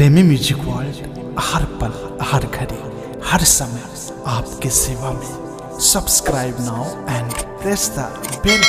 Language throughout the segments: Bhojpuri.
प्रेमी म्यूजिक वर्ल्ड, हर पल हर घड़ी हर समय आपके सेवा में। Subscribe now and press the bell.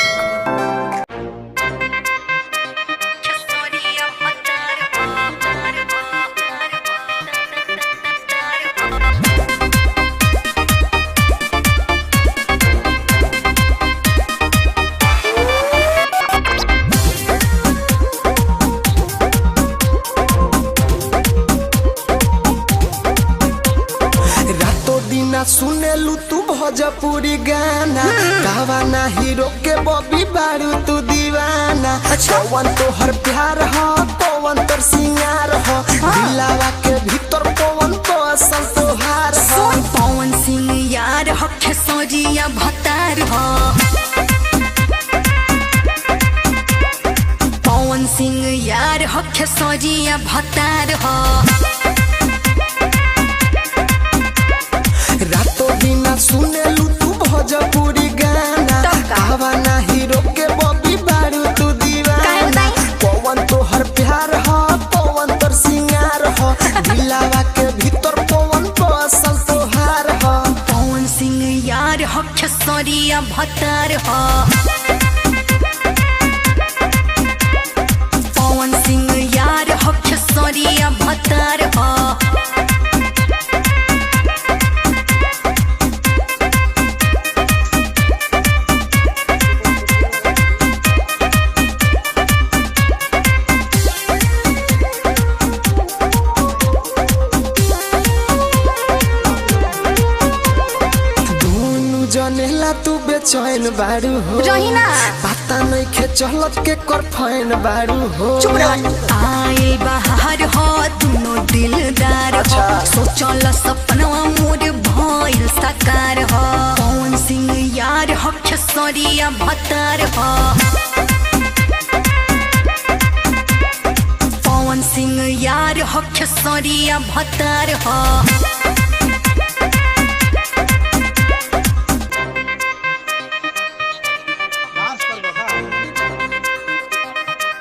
रातो दिना सुनेलू तू भोजपुरी गाना, गावाना हीरो के बॉबी बारू तू दीवाना। कौन तोहर प्यार हो, कौन तोर सिंगार हो, दिलावा के भीतर कौन तो असल तोहार हो। पवन सिंह यार हो, खेसरिया भतार हो। पवन सिंह यार हो, खेसरिया भतार हो। रातो दिना सुनेलू तू भोजपुरी गाना, गावाना हीरो के बॉबी बारू तू दीवाना। कौन तोहर प्यार हो, कौन तोर सिंगार हो, दिलावा के भीतर कौन तो असल तोहार हो। पवन सिंह यार हो, खेसरिया भतार हो। पवन सिंह यार हो, खेसरिया भतार हो। दुनु जनेला तू बेचैन बारू हो, रही ना। पता नहीं खे चलत के कर फैन बारू हो। चुप रह। आए बाहर हो, दुनो दिलदार हो। अच्छा। सोचल सपनवा मोर भइल साकार हो। पवन सिंह यार हो, खेसरिया भतार हो। पवन सिंह यार हो, खेसरिया भतार हो।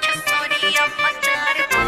खेसरिया भतार हो।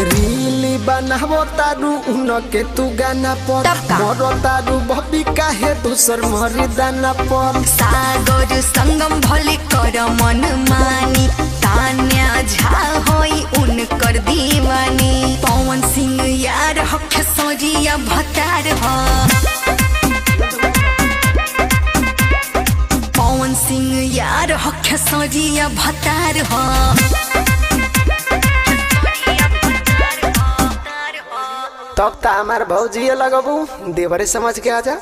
रील बनावो तारू उनके तू गाना पर, तब का? मरो तारू बबी काहे दूसर मर्दाना पर। सागर संगम भले कर मन मानी, तान्या झा होई उनकर दीवानी। पवन सिंह यार हो, खेसरिया भतार हो। पवन सिंह यार हो, खेसरिया भतार हो। तब त हमार भौजी लगबू देवरे समझ के आजा।